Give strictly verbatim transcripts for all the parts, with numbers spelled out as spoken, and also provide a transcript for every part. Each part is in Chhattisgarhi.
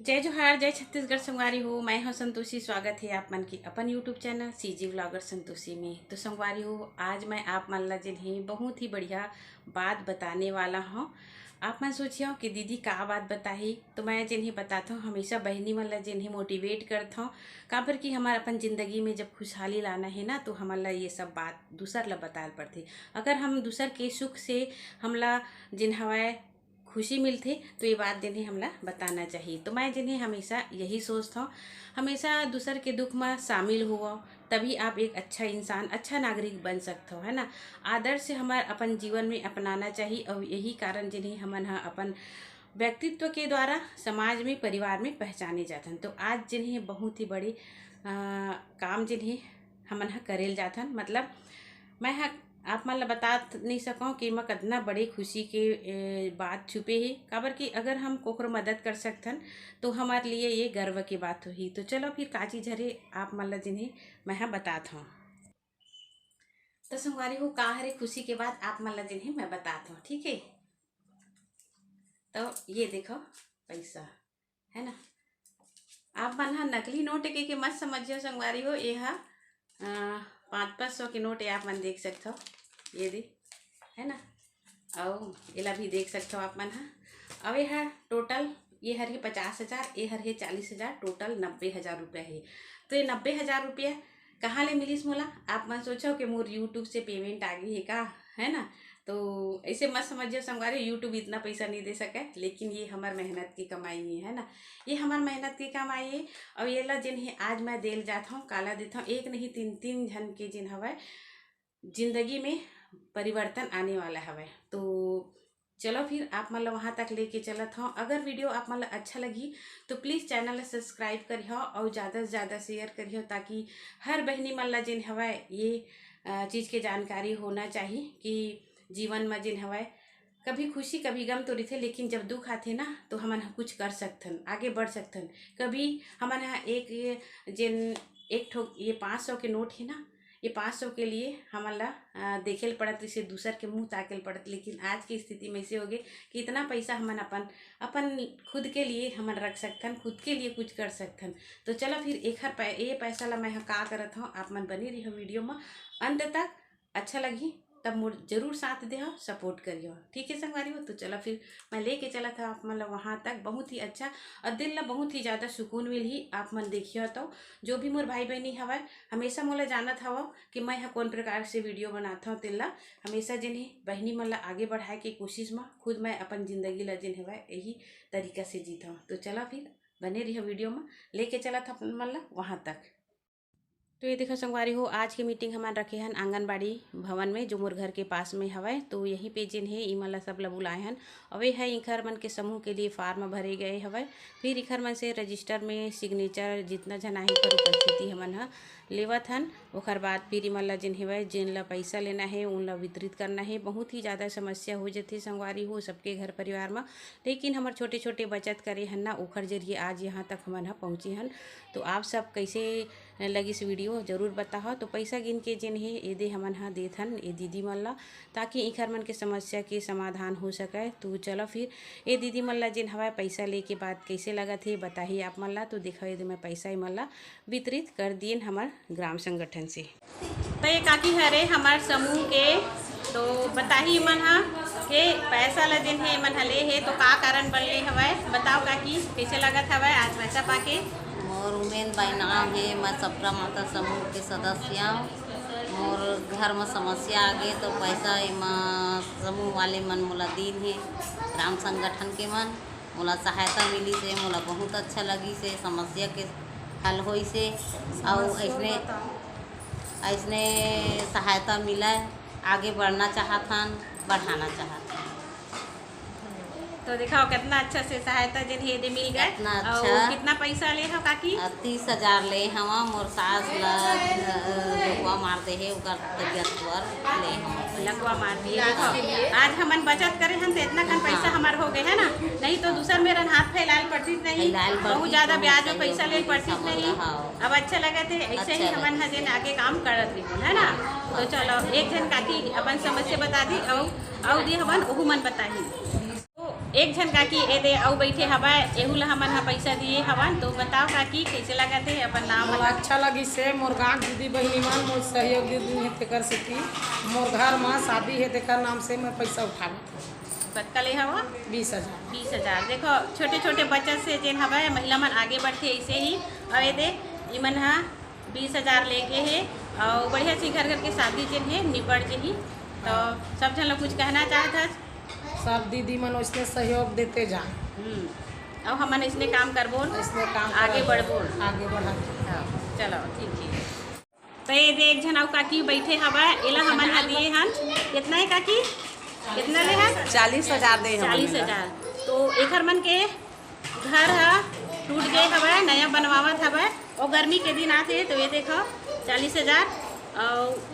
जय जोहार, जय छत्तीसगढ़ संगवारी हो। मैं हूं संतोषी, स्वागत हे आप मन के अपन YouTube channel CG Vlogger Santoshi में। तो संगवारी हो, आज मैं आप मन ला जेन हे बहुत ही बढ़िया बात बताने वाला हूं। आप मन सोचियो कि दीदी का बात बताही, तो मैं जेन हे बताथों, हमेशा बहिनी मन ला जेन हे मोटिवेट करथों, काबर कि हमर अपन जिंदगी में जब खुशहाली लाना हे ना, तो हमन ला ये सब बात दूसर ला बताए पड़थे। अगर हम दूसर के सुख से हमला जेन हवय खुशी मिलथे, तो ये बात जेन हे हमला बताना चाहिए। तो मैं जेन हे हमेशा यही सोचथों, हमेशा दूसर के दुख में शामिल हुओ, तभी आप एक अच्छा इंसान, अच्छा नागरिक बन सकथो, है ना। आदर्श हमर अपन जीवन में अपनाना चाहिए, और यही कारण जेन हे हमन ह अपन व्यक्तित्व के द्वारा समाज में, परिवार में पहचाने जाथन। तो आज जेन हे बहुत ही बड़े, अ, काम जेन हे हमन ह करेल जाथन। मतलब, मैं ह आप मन ल बता नहीं सकौं कि एमा कतना बड़े खुशी के, ए, बात छुपे हे, काबर कि अगर हम कोकरो मदद कर सकथन, तो हमारे लिए ये गर्व के बात होही। तो चलो फिर का चीज हरे, आप मन ल जेन हे मैं ह बतात हौं। तो संगवारी हो, का हरे खुशी के बात, आप मन ल जेन हे मैं बतात हौं, ठीक है। तो ये देखो पैसा, है ना, आप मन ह नकली नोट के, के मत समझियो संगवारी हो, ये ह, अ, पाँच पाँच सौ के नोट, ये आप मन देख सकथो, ये दे, है ना, अउ एला भी देख सकथो आप मन ह। अब ये ह टोटल, ये हर हे पचास हजार, ये हर हे चालीस हजार, टोटल नब्बे हजार रुपया हे। तो ये नब्बे हजार रुपया कहाँ ले मिलिस मोला? आप मन सोचो कि मोर YouTube से पेमेंट आ गई है का, है ना? तो ऐसे मत समझियो संगवारी, YouTube इतना पैसा नहीं दे सके, लेकिन ये हमर मेहनत की कमाई है, है ना? ये हमर मेहनत की कमाई है। और ये ला जिन है आज मैं देल जात हूँ, काला देत हूँ, एक नहीं तीन, तीन झन के जिन हवय जिंदगी में परिवर्तन आने वाला हवय। तो चलो फिर आप मन ला वहाँ तक लेके चलत हौं। अगर वीडियो आप मन ला अच्छा लगी तो प्लीज चैनल ला सब्सक्राइब करिहो और ज़्यादा से ज़्यादा शेयर करिहो, ताकि हर बहिनी मन ला जिन हवय ये, अ, चीज़ के जानकारी होना चाहिए कि जीवन में जिन हवय कभी खुशी कभी गम तो रहिथे, लेकिन जब दुख आथे ना तो हमन ह कुछ कर सकथन, आगे बढ़ सकथन। कभी हमन ह एक ये जिन एक ठो ये पाँच सौ के नोट है ना, ये पाँच सौ के लिए हमन ला, अ, देखे ल पड़त, इसे दूसर के मुंह ताके ल पड़त। लेकिन आज की स्थिति में ऐसे हो गए कि इतना पैसा हमन अपन, अपन खुद के लिए हमन रख सकथन, खुद के लिए कुछ कर सकथन। तो चलो फिर एखर पै-, ये पैसा ला मैं ह का करत हूँ, आप मन बने रहियो वीडियो में अंत तक। अच्छा लगी तब मोर जरूर साथ देहो, सपोर्ट करियो, ठीक है संगवारी हो। तो चलो फिर मैं लेके चलत हूँ आप मन ला वहाँ तक। बहुत ही अच्छा और दिल ला बहुत ही ज़्यादा सुकून मिलही। आप मन देखियो तो जो भी मोर भाई बहनी हवय, हमेशा मोला जानत हवो कि मैं ह कौन प्रकार से वीडियो बनात हौं, तेला हमेशा जिन हे बहिनी मन ला आगे बढ़ाए के कोशिश म खुद मैं अपन जिंदगी ला जिन हवय यही तरीका से जीत हौं। तो चला फिर बने रहियो वीडियो म, लेके चलत हौं अपन मन ला वहाँ तक। तो ये देखो संगवारी हो, आज के मीटिंग हमन रखे हन आंगनबाड़ी भवन में, जो मोर घर के पास में हवय। तो यहीं पे जिन हे इमन ला सब ला बुलाए हन। अउ ये ह इंखर मन के समूह के लिए फॉर्म भरे गए हवय। फिर इंखर मन से रजिस्टर में सिग्नेचर जितना झन आहे, इंखर उपस्थिति हमन ह लेवत हन। ओखर बाद फिर इमन ला जिन हेवय, जिन ला पैसा लेना हे, उन ला वितरित करना हे। बहुत ही ज़्यादा समस्या हो जथे संगवारी हो सबके घर परिवार म, लेकिन हमर छोटे-छोटे बचत करे हन ना, ओखर जरिए आज यहाँ तक हमन ह पहुँचे हन। तो आप सब कैसे लगिस वीडियो, जरूर बताओ। तो पैसा गिन के जिन हे, एदे हमन ह देथन ए दीदी मन ला, ताकि इंखर मन के समस्या के समाधान हो सके। तो चलो फिर, ए दीदी मन ला जिन हवय पैसा लेके बाद कैसे लगत हे, बताही आप मन ला। तो देखो, एदे मैं पैसा ए मन ला वितरित कर दिएन हमर ग्राम संगठन से। तो ये काकी हरे हमर समूह के, तो बताही मन ह के पैसा ला जिन हे मन ह ले हे, तो का कारण बर ले हवय, बताओ काकी, कैसे लगत हवय आज पैसा पाके? मोर उमेन बाई नाम हे, मैं सप्रा माता समूह के सदस्य हूँ। मोर घर में समस्या आ गए तो पैसा एमा समूह वाले मन मोला दीन हे, ग्राम संगठन के मन मोला सहायता मिली से मोला बहुत अच्छा लगी से, समस्या के हल होई से। और ऐसने, ऐसने सहायता मिले, आगे बढ़ना चाहत हन, बढ़ाना चाहत हन। तो दिखाओ कितना अच्छा से सहायता जिन हे दे मिल गए। कितना और अच्छा। कितना पैसा ले हो काकी? अ, तीस हजार ले हवा, मोर सास ला, अ, लकवा मार दे हे, ओकर तबियत पर ले हवा। लकवा मार दिए। देखो, आज हमन बचत करे हन तो इतना कन पैसा हाँ। हमार हो गए है ना, नहीं तो दूसर मेरन हाथ फैलाल पड़ती नहीं, फैलाल पड़ती बहुत ज्यादा तो ब्याज में सही पैसा ले होती पड़ती सब नहीं। होता, हाँ। अब अच्छा लगे थे, ऐसे ही अच्छा हमन लगे। ह दिन आगे काम करत रही है ना। तो चलो एक जन काकी अपन समस्या बता दी, और, और दी हमन ओहू मन बताही। तो एक झन काकी ए दे अउ बइठे हवय, एहू ला हमन ह पइसा दिए हवन। तो बताओ काकी, कइसे लगत हे अपन नाम मोला बता। अच्छा लगिस हे, मोर गांव दीदी बहिनी मन मोर सहयोग दे दिन हे, तेकर सेती मोर घर म शादी हे, तेकर नाम से मैं पइसा उठा लेथंव। कतका ले हव? बीस हजार। बीस हजार। देखो, छोटे छोटे बचत से जेन हवय, महिला मन आगे बढ़थे ऐसे ही। अउ ए दे, इमन ह बीस हजार लेके हे, अउ बढ़िया से घर घर के शादी जेन हे निपट जही। तो सब झन ला कुछ कहना चाहत हस? सब दीदी मन वैसने सहयोग देते जा। हम्म। अउ हमन अइसने काम करबो, अइसने काम आगे करबो, बढ़बो। आगे बढ़बो। हाँ, चलो, ठीक हे। तो ये दे, एक झन अउ काकी बैठे हवय, एला हमन ह दिए हन। कितना हे काकी? कितना ले हन? चालीस हजार दे हन। चालीस हजार। तो एखर मन के घर ह टूट गए हवय, नया बनवावत हवय, और गर्मी के दिन आथे, तो ये देखो, चालीस हजार। और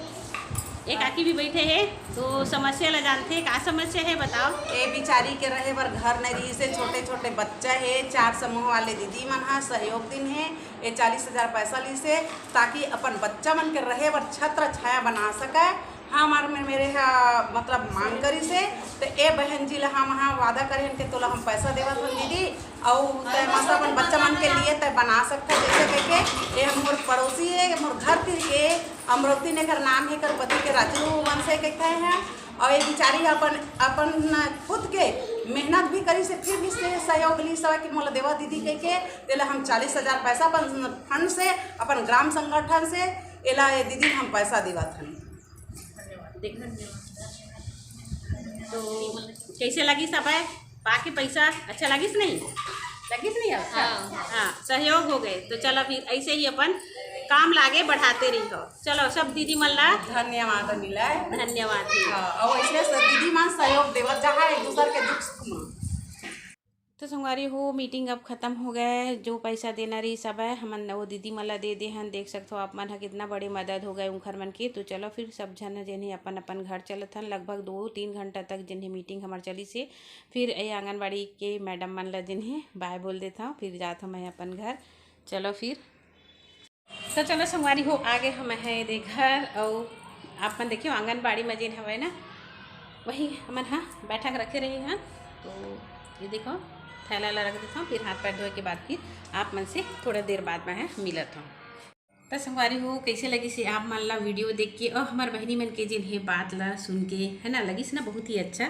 एक काकी भी बैठे हे, तो समस्या ला जानथे, का समस्या हे बताओ? ए बिचारी के रहे बर घर नहीं रहिस हे, छोटे छोटे बच्चा हे, चार समूह वाले दीदी मन ह सहयोग दिन हे, ए चालीस हजार पैसा लिस हे, ताकि अपन बच्चा मन के रहे बर छत्र छाया बना सकय। हमर में मेरे ह मतलब मांग करिस हे, तो ए बहन जी ला हम ह वादा करे हन कि तोला हम पैसा देवत हन दीदी, अउ तै मस्त अपन बच्चा मन के लिए तै बना सकथस जैसे कहिके। ए मोर पड़ोसी हे, मोर घर तीर के, अमरौती ने एकर नाम हे, एकर पति के राजू वंश हे कहिथे हे। अउ ए बिचारी अपन, अपन खुद के मेहनत भी करिस हे, फिर भी से सहयोग लिस हवय कि मोला देवा दीदी कहिके, तेला हम चालीस हजार पैसा अपन फंड से, अपन ग्राम संगठन से एला ए दीदी हम पैसा देवत हन। देख, तो कैसे लगिस अब पाके पैसा? अच्छा लगिस नहीं? लगिस नहीं? अच्छा। हाँ। हाँ, सहयोग हो गए। तो चलो, फिर ऐसे ही अपन काम ला आगे बढ़ाते रहिहव। चलो, सब दीदी मन ला धन्यवाद मिला है। धन्यवाद जी। हाँ, और ऐसे से दीदी मन सहयोग देवत जाहा एक दूसर के दुख सुख में। तो संगवारी हो, मीटिंग अब खत्म हो गए। जो पैसा देना रहिस सब है, हमन वो दीदी मन ला दे दे हन। देख सकथो आप मन ह, कितना बड़े मदद हो गए उनखर मन के। तो चलो फिर सब झन जेन हे अपन अपन घर चलत हन। लगभग दो तीन घंटा तक जेन हे मीटिंग हमर चलिस हे। फिर ए आंगनबाड़ी के मैडम मन ला जेन हे बाय बोल देथव, फिर जात हव मैं अपन घर। चलो फिर। तो चलो संगवारी हो, आगे हम है दे घर। और आप मन देखियो, आंगनबाड़ी में जेन हवय ना, वही हमन हा बैठक रखे रहे हैं। तो ये देखो, थैला ला रख देता हूँ, फिर हाथ पैर धोए के बाद फिर आप मन से थोड़ा देर बाद में है मिलत हूँ। तो संगवारी हो, कैसे लगिस हे आप मन ला वीडियो देख के और हमार बहिनी मन के जेन हे बात ला सुन के, है ना, लगिस ना बहुत ही अच्छा।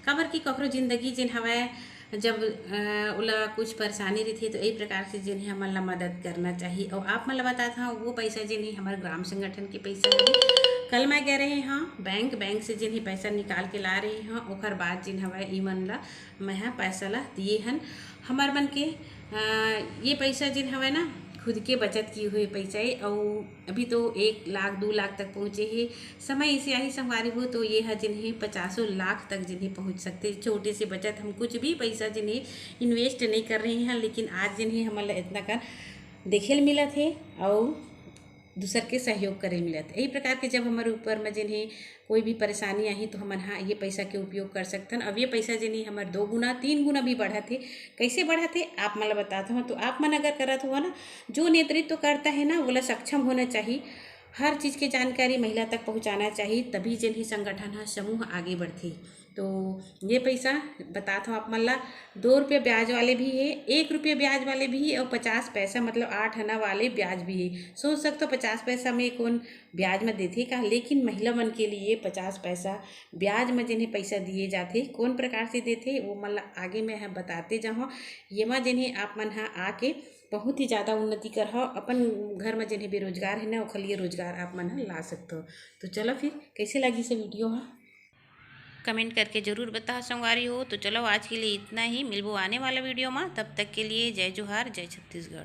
काबर कि ककरो जिंदगी जेन हवय, जब, अ, ओला कुछ परेशानी रहिथे, तो ए प्रकार से जेन हे हमन ला मदद करना चाही। अउ आप मन ला बतात हव, वो पैसा जेन हे हमर ग्राम संगठन के पैसा हरे। कल मैं गए रहे हव बैंक, बैंक से जेन हे पैसा निकाल के ला रहे हव, ओकर बाद जेन हवय, ई मन ला मैं ह पैसा ला दिए हन। हमर मन के, अ, ये पैसा जेन हवय ना, खुद के बचत किए हुए पैसा ए, अउ अभी तो एक लाख, दो लाख तक पहुँचे हे। समय ऐसे आही संगवारी हो, तो ये ह जेन हे पचासों लाख तक जेन हे पहुँच सकथे। छोटे से बचत, हम कुछ भी पैसा जेन हे invest नहीं कर रहे हैं, लेकिन आज जेन हे हमन ला इतना कन देखे ल मिलत हे, अउ दूसर के सहयोग करे ल मिलत हे। यही प्रकार के जब हमर ऊपर में जेन हे कोई भी परेशानी आही, तो हमन हा ये पैसा के उपयोग कर सकथन। अब ये पैसा जेन हे हमर दो गुना, तीन गुना भी बढ़त हे। कैसे बढ़त हे, आप मन ला बतात हव। तो आप मन अगर करत हो ना, जो नेतृत्व करता है ना, ओला सक्षम होना चाहिए। हर चीज़ के जानकारी महिला तक पहुँचाना चाहिए, तभी जेन हे संगठन ह, समूह आगे बढ़थे। तो ये पैसा बतात हव आप मन ला, दो रुपया ब्याज वाले भी हे, एक रुपया ब्याज वाले भी हे, और पचास पैसा, मतलब आठ आना वाले ब्याज भी हे। सोच सकथो, पचास पैसा में कौन ब्याज में देथे का, लेकिन महिला मन के लिए पचास पैसा ब्याज में जेन हे पैसा दिए जाथे, कौन प्रकार से देथे, वो मन ला आगे मैं ह बताते जाहूँ। ये मा जेन हे आप मन ह आके बहुत ही ज़्यादा उन्नति करहव, अपन घर में जेन हे बेरोजगार हे ना, ओखर लिए रोजगार आप मन ह ला सकथव। तो चलो फिर, कैसे लगिस हे वीडियो ह, comment करके जरूर बताओ संगवारी हो। तो चलो, आज के लिए इतना ही, मिलबो आने वाला वीडियो में। तब तक के लिए जय जोहार, जय छत्तीसगढ़।